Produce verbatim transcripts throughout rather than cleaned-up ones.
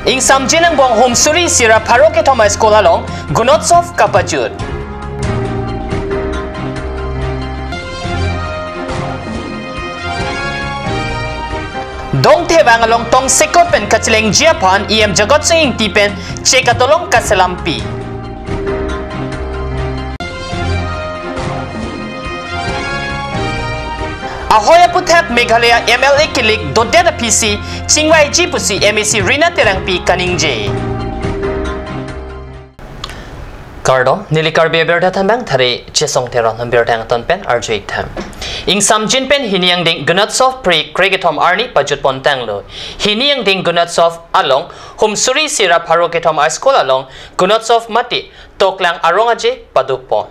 Ingsamjin angbong hum suri isi ra pharo kethom a-school along Gunotsav kapajut. Dongthevang along tongsekot pen kachelengji aphan E M Jagat Sing Engti pen chek adolong kaselampi. Ahoi aphuthak Meghalaya M L A kilik dodet aphisi chingvaiji pusi M A C Rina Terangpi kaningje. Kardom, neli Karbi abirta thanbang thari Chesong Teron, birta angton pen arju-ik tha. Ingsamjin pen hini angdeng Gunotsav phli krekethom arni pajutpon tanglo. Hini angdeng Gunotsav along hum suri isi ra pharo kethom a-school along Gunotsav mate toklang arong aje padopon.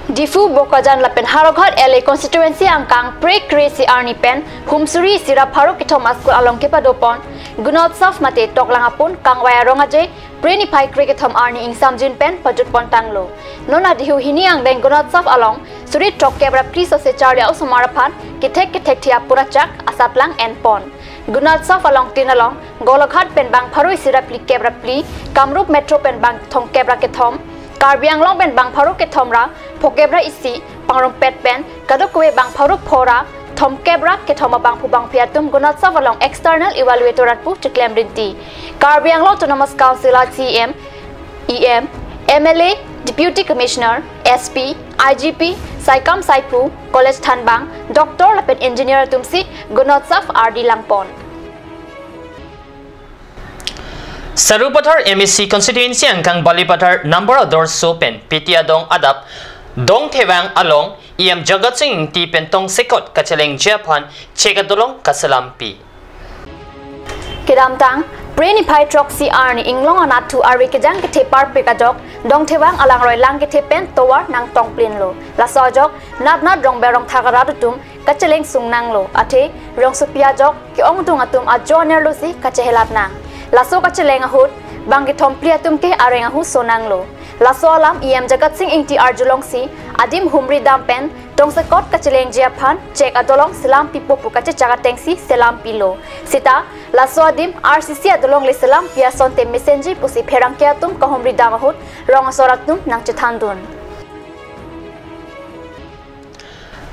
Diphu, Bokajan lapen Howraghat L A constituency angkang phli kre-isi arni pen hum suri isi ra pharo kethom a-school along kepadopon Gunotsav mate toklang apun kangvai arong aje phli niphai krekethom arni ingsamjin pen pajutpon tanglo. Non adihu hini angdeng Gunotsav along suri throkkep ra phli sose charli a-osomar aphan kethek kethek thi apura chak asatlang enpon. Gunotsav along tin along Golaghat pen bang pharo isi ra phlikep ra phli, Kamrup Metro pen bang thomkep ra kethom, Karbi Anglong pen bang pharo kethom ra phokep ra isi, Pangrumpet pen kadokave bang pharo pho ra thomkep ra kethom abangphu bangphi atum Gunotsav along external evaluator atpu chiklem rinti. Karbi Anglong Autonomous Council a C E M, E M, M L A, Deputy Commissioner, S P, I G P, saikam saiphu, college thanbang, doctor lapen engineer atumsi Gunotsav ardi langpon. Sarupathar M A C constituency angkang Balipathar number ador so pen Piti adong adap Dongthevang along E M Jagat Sing Engti pen tongsekot kachelengji aphan chek adolong kaselampi. Kedamtang, phli niphai throksi arni inglong anat thu ari kejang kethe parpik ajok Dongthevang alangroi lang kethe pen tovar nangtongplinlo. Laso ajok natnat rongber rongthak arat atum kacheleng sung nanglo, athe rongsopi ajok ke-ongdung atum ajo anerlo si kachehelat nang. Laso kacheleng ahut bang kethom phli atum ke areng ahu so nanglo. Laso alam E M Jagat Sing Engti arjulongsi adim humri dam pen tongsekot kachelengji aphan chek adolong selampipo pu kachechak atengsi selampilo. Sita laso adim R C C adolong le selampi asonte mesenji pusi pherangke atum kahumri dam ahut rong asor atum nangchethandun.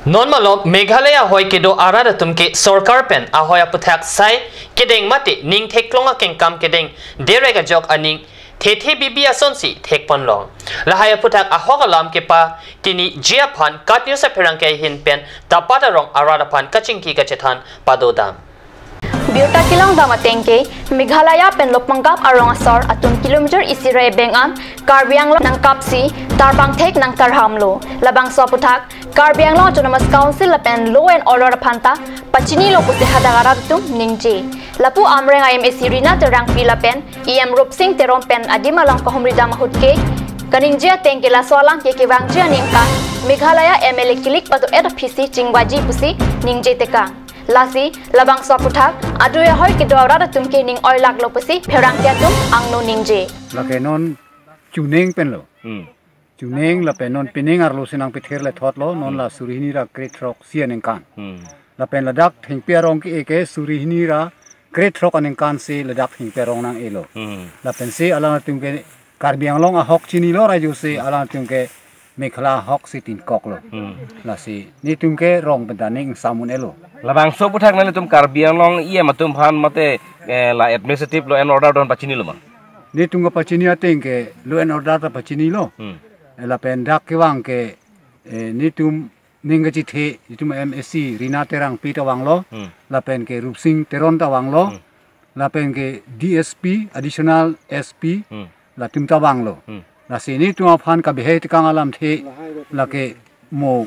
Non malom Meghalaya ahoi kedo arat atum ke sorkar pen ahoi aphuthak sai kedeng mate ning theklong akengkam kedeng derek ajok aning thethe bibi asonsi thekponlong. Lahai aphuthak ahok alam kepachiniji aphan KAT News apherangke ahin pen dapat arong arat aphan kachingki kachethan padodam. Birta kelongdam ateng ke, Meghalaya pen Lopangkap arong asor atum kilometer isi ra ebeng an Karbi Anglong nangkapsi tarpangthek nangtarhamlo. Labangso aphuthak Karbi Anglong Autonomous Council lapen Law and Order aphanta pachinilo pusi hadak arat atum ningje. Lapu Amreng a M A C Rina Terangpi lapen E M Rupsing Teron pen adim along kahumri dam ahut ke kaningje ateng ke laso alam ke kevangji aningkan Meghalaya M L A kilik pado-et aphisi chingvaiji pusi ningje tekang. Lasi labangso aphuthak adui ahoi kedo arat atum ke ning oilaklo pusi pherangke atum angno ningje. Lake non chuning penlo. Hmm. Chuning lapen non pining arlo si nangpithir le thotlo, non Hmm. la suri hini ra krethrok si aningkan. Hmm. Lapen ladak thengpi arong ke-e ke suri hini ra krethrok aningkan si ladak thengpi arong nang-elo. Hmm. Lapensi alanglitum ke Karbi Anglong ahok chinilo rajusi alanglitum ke Meghalaya ahok si tinkoklo. Hmm. Lasi netum ke rong pen ta ning sam un-elo. Labangso aphuthak nanglitum Karbi Anglong E M atum aphan mate, eh, la administrative law and order don pachinilo ma? Netum kapachini ateng ke law and order ta pachinilo. Hmm. Eh, lapen dak kevang ke, eh, netum ning kachethe, netum M A C Rina Terangpi ta vanglo. Hmm. Lapen ke Rupsing Teron ta vanglo. Hmm. Lapen ke D S P, Additional S P, Hmm. latum ta vanglo. Hmm. Lasi netum aphan kabehei tekang alamthe lake mo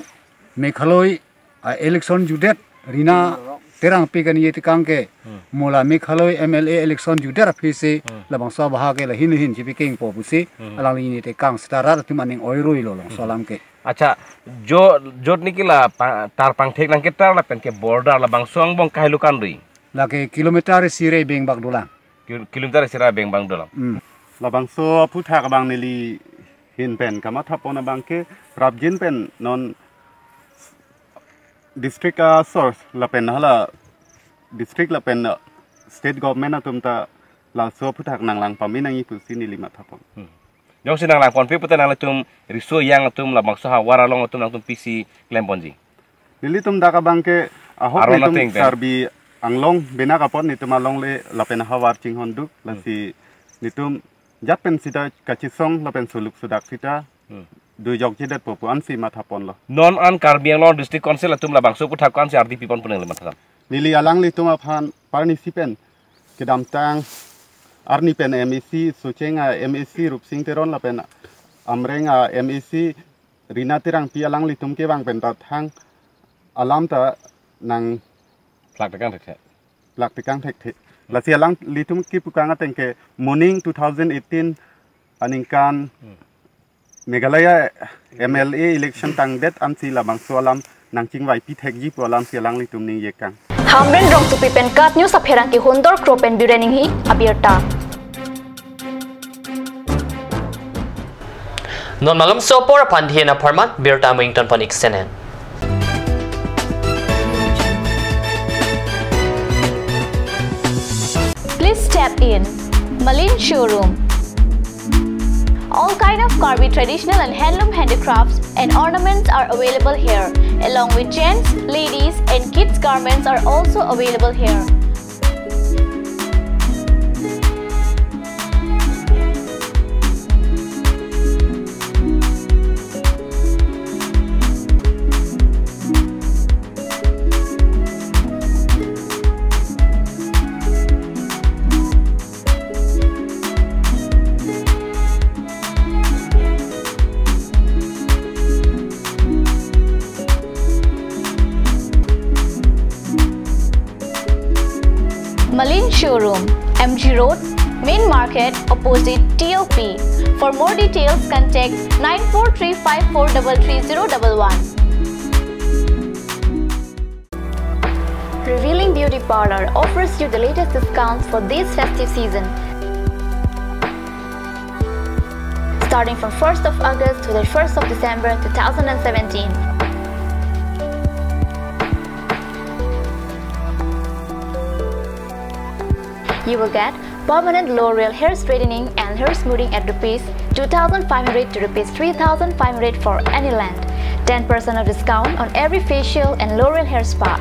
Meghalaya a-election judet Rina Terangpi kaningje tekang ke Hmm. mo la Meghalaya M L A election judet aphisi Hmm. labangso abahak ke lahin lahin chipikengpo pusi Hmm. alangli ningje tekang seta rat atum aning oiroilo labangso Hmm. alam ke. Accha, jo, jot niki la pa-, tarpangthek nangketar lapen ke border labangso angbong kahelo kan ri? Lake kilometer isi ra ebeng bak dolang. Kil-, kilometer isi ra ebeng bak dolang. Hmm. Labangso aphuthak abang neli ahin pen kamathapon abang ke prapjin pen non district asor lapen hala district lapen, uh, state government atum ta laso aphuthak nanglang pame nangji pusi neli mathapon. Hmm. Jongsi nanglang ponpe pute nanglitum riso yang atum labangso havar along atum nangtum pisi klem ponji. Nelitum dak abang ke ahok arona nelitum ting pen. Karbi Anglong benak apot nelitum alongle lapen havar chinghon duk, hmm, lasi nelitum jat pen sita kachesong lapen suluk sudak sita, hmm, dujok jedet po pu ansi mathaponlo. Non an Karbi Anglong District Council atum labangso aphuthak ko ansi ardi pipon pu nangli matharam? Neli alanglitum aphan parnisi pen kedamtang arni pen M A C, Socheng a-M A C Rupsing Teron lapen Amreng a-M A C Rina Terangpi alanglitum kevang pen ta thang alam ta nang plak tekang thekthe. Plak tekang thekthe. Lasi alanglitum kepu kang ateng ke moning two thousand eighteen aningkan, hmm, Meghalaya M L A election tangdet ansi labangso alam nangchingvaipi thekji pu alamsi alanglitum ningje kang. Hamren Rongsopi pen KAT News apherangke Hundor Kro pen birening hi abirta. Non malomso apor aphan dihena pharman birta mington pon ik senen. Please step in. Malin Showroom. All kind of Karbi traditional and handloom handicrafts and ornaments are available here, along with gents, ladies, and kids garments are also available here. Malin Showroom, M G Road, Main Market, opposite T O P. For more details, contact nine four three five four double three zero double one. Revealing Beauty Parlor offers you the latest discounts for this festive season. Starting from first of August to the first of December two thousand and seventeen. You will get permanent L'Oreal hair straightening and hair smoothing at rupees two thousand five hundred to rupees three thousand five hundred for any length. Ten percent of discount on every facial and L'Oreal hair spa.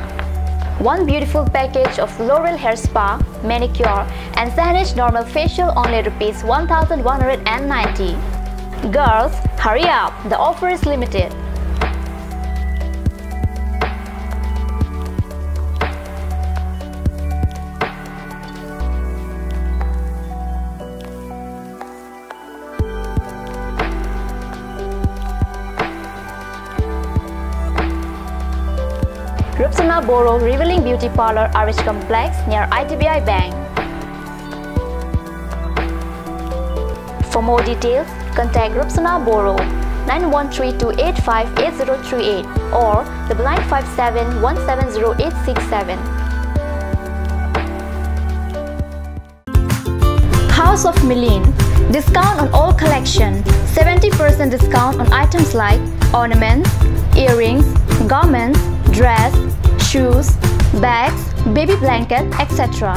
One beautiful package of L'Oreal hair spa, manicure, and Saneesh normal facial only rupees one thousand one hundred and ninety. Girls, hurry up, the offer is limited. Rupsona Boro Revealing Beauty Parlor, R H Complex, near I D B I Bank. For more details, contact Rupsona Boro, nine one three two eight five eight zero three eight or double nine five seven one seven zero eight six seven. House of Milin. Discount on all collection. Seventy percent discount on items like ornaments, earrings, garments, dress, shoes, bags, baby blanket, et cetera.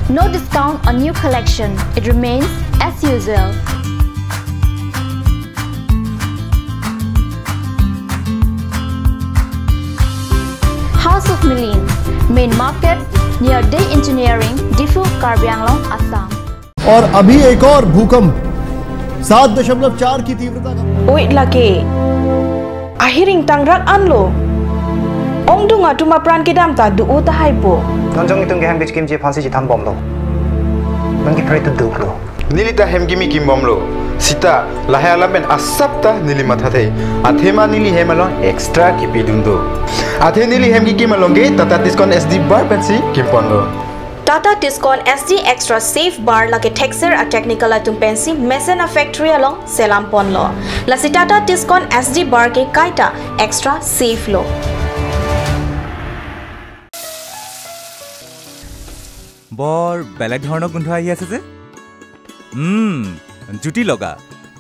No discount on new collection. It remains as usual. House of Milin, Main Market, near Dey Engineering, Diphu, Karbi Anglong, Assam. और अभी एक और भूकंप, सात दशमलव चार की तीव्रता का। Oi lake. Ahiring tangrak anlo. Ongdung atum apran kedam ta do-o tahai po. Non jong itum kehem kechikimji aphansi chethan bomlo. Non kepre tu duklo. Neli ta hem kimi kim bomlo. Sita lahai alam pen asap ta neli mathathe. Athema neli hem along extra kipidun do. Athe neli hem kikim along ke Tata Tiscon S D bar pensi kimponlo. Tata Tiscon S D Extra Safe Bar lake thekser a-technical atum pensi mesen a-factory along selam ponlo. Lasi Tata Tiscon S D bar ke kaita extra safe lo. বৰ বেলেগ ধৰণৰ গোন্ধ আহি আছে যে। উম, জুতি লগা।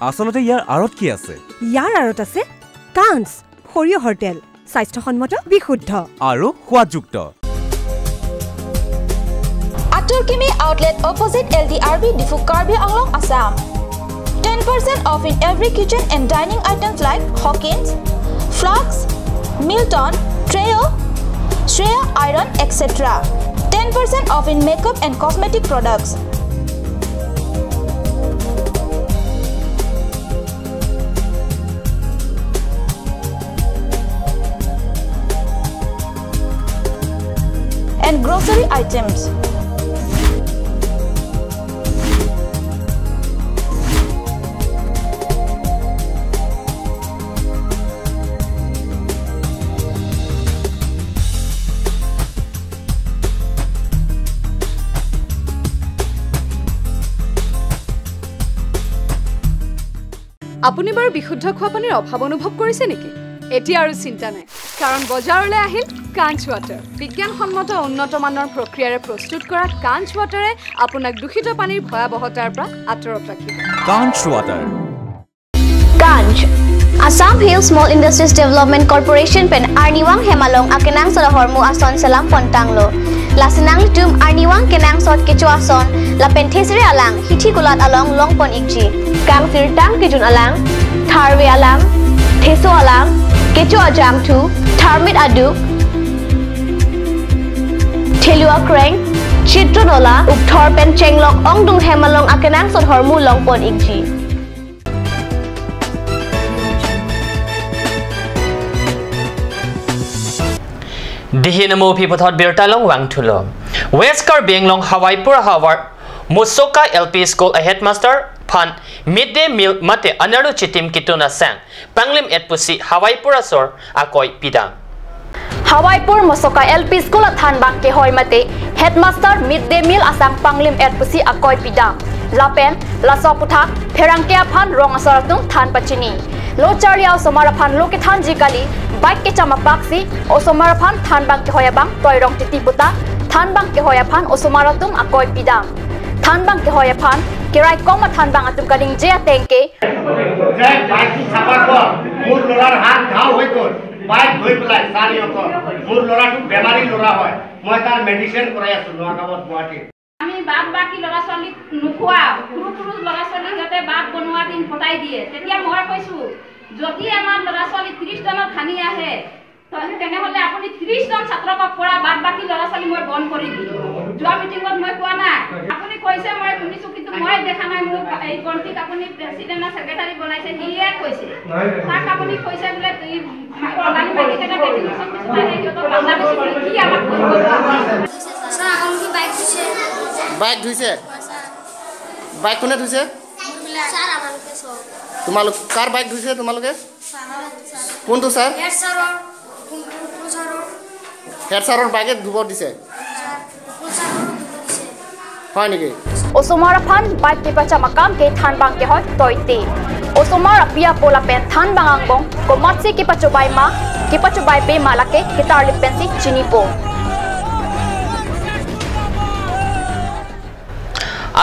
আচলতে ইয়াৰ আঁৰত কি আছে? ইয়াৰ আঁৰত আছে কাঞ্চ, সৰিয়হৰ তেল, স্বাস্থ্যসন্মত, বিশুদ্ধ। আৰু সোৱাদযুক্ত। Atur Kimi Outlet, opposite L D R B, Diphu, Karbi Anglong, Assam. Ten percent off in every kitchen and dining items like Hawkins, flasks, Milton, Trio, Shreya iron, et cetera. Ten percent off in makeup and cosmetic products. And grocery items. আপুনি বাৰু বিশুদ্ধ খোৱা পানীৰ অভাৱ অনুভৱ কৰিছে নেকি? এতিয়া আৰু চিন্তা নাই, কাৰণ বজাৰলৈ আহিল কাঞ্চ ৱাটাৰ। বিজ্ঞানসন্মত উন্নত মানৰ প্ৰক্ৰিয়াৰে প্ৰস্তুত কৰা কাঞ্চ ৱাটাৰে আপোনাক দূষিত পানীৰ ভয়াৱহতাৰ পৰা আঁতৰত ৰাখিব। কাঞ্চ water. Kanch, Assam Hill Small Industries Development Corporation pen arnivang hem along akenangsot ahormu ason selam pontanglo. Lasi nanglitum arnivang kenangsot kecho ason lapen thesere alang hithi kulat along longpon ikji. Kangsirtang kejun alang, tharve alang, theso alang, kecho ajangthu, tharmit aduk, thelu akreng, chitro nola, ukthor pen chenglok ongdung hem along akenangsot ahormu longpon ikji. Dihin mo phi puthot birta longvang thulo. West Karbi Anglong Hawaipur Hawar Mosoka L P School a headmaster aphan mid day meal mate anarlu chitim kitun asang panglim et pusi Hawaipur asor akoi pidam. Hawaipur Mosoka L P School a thanbang kehoi mate headmaster mid day meal asang panglim et pusi akoi pidam. Lapen laso aputhak pherangke aphan rong asor atum than pachini. Lo charli a osomar aphan lo kethanji kali, bike kecham apak si osomar aphan thanbang kehoi abang toirong titi puta thanbang kehoi aphan osomar atum akoi pidam. Thanbang kehoi aphan keraikom a thanbang atum kaningje ateng ke, যে বাইকটো চাফা কৰ, মোৰ ল'ৰাৰ হাত ঘাও হৈ গ'ল, বাইক ধুই পেলাই চাৰি অংশ, মোৰ ল'ৰাটো বেমাৰী ল'ৰা হয়, মই তাৰ মেডিচিন কৰাই আছোঁ নগাঁৱত, গুৱাহাটীত। আমি বাদ বাকী ল'ৰা ছোৱালীক নোখোৱা, সৰু সৰু ল'ৰা ছোৱালী সিহঁতে ভাত বনোৱা দিন পঠাই দিয়ে। তেতিয়া মই কৈছোঁ, যদি আমাৰ ল'ৰা ছোৱালী ত্ৰিশ জনৰ খানি আহে, ত-, তেনেহ'লে আপুনি ত্ৰিশ জন ছাত্ৰক পৰা বাদ বাকী ল'ৰা ছোৱালী মই বন্ধ কৰি দিম। যোৱা মিটিঙত মই কোৱা নাই। আপুনি কৈছে, মই শুনিছোঁ, কিন্তু মই দেখা নাই। মোৰ এই কণ্ঠীক আপুনি প্ৰেচিডেণ্ট না ছেক্ৰেটাৰী বনাইছে, সিয়ে কৈছে। তাক আপুনি কৈছে বোলে, "তুমি মা-, কলানী মাটিকেইটা কেইদিন পিছত পিছত আহে, সিহঁতক বাংলাদেশী বুলি কি আমাক কৰিব?" ছাৰ, আমালোকে বাইক ধুইছে। বাইক ধুইছে? ছাৰ। বাইক কোনে ধুইছে? ছাৰ, আমালোকে চব। তোমালোক কাৰ বাইক ধুইছে তোমালোকে? ছাৰ। কোনটো ছাৰ? হেড ছাৰৰ। কোন, কোন, কোন ছাৰৰ? হেড ছাৰৰ বাইকে ধুব দিছে? ছাৰ, কোন ছাৰৰ ধুব দিছে? হয় নেকি? Osomar aphan bike kepacham akam ke thanbang kehoi toite. Osomar api apo lapen thanbang angbong komatsi kepachobai ma, kepachobai pe ma lake ketarlip pensi chinipo.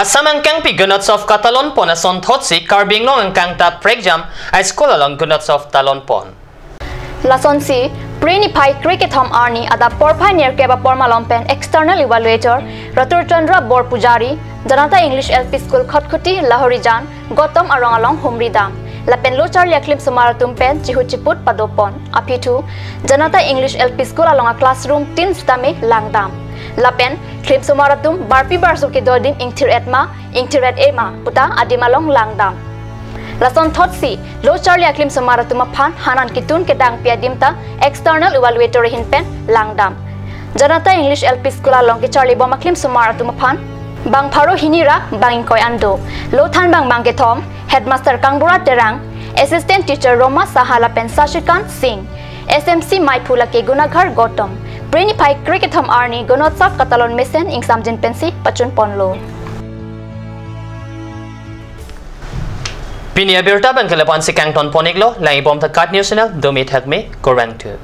Assam angkangpi Ganotsav katalon pon asonthotsi Karbi Anglong angkang ta prekjam a school along Ganotsav talon pon. Lasonsi, Phre niphai krekethom arni adap porphai nerkep apor malom pen external evaluator Ratur Chandra Borpujari, Janata English L P School Khatkhati, Lahorijan, Gotom arong along humri dam. Lapen lo charli aklimsomar atum pen chihu chiput padopon. Aphi thu, Janata English L P School along a classroom tin sitame langdam. Lapen klimsomar atum barpi barso kedo adim ingthir et ma, ingthir et e ma puta adim along langdam. Lasonthotsi lo charli aklimsomar atum aphan hanan kitun kedangpi adim ta external evaluator ahin pen langdam. Janata English L P School along kecharli bom aklimsomar atum aphan bang pharo hini ra bang ingkoi an do. Lo thanbang bang kethom, Headmaster Kangbura Terang, Assistant Teacher Roma Saha lapen Sashikant Singh, S M C Maiphu lake Gunaghar Gotom, Phre niphai krekethom arni Ganotsav katalon mesen ingsamjin pensi pachun ponlo. Pini abirta abang ke lapu-an si kangton pon iklo, lang-ibom ta KAT News Channel, domi thakme, kurvangthu.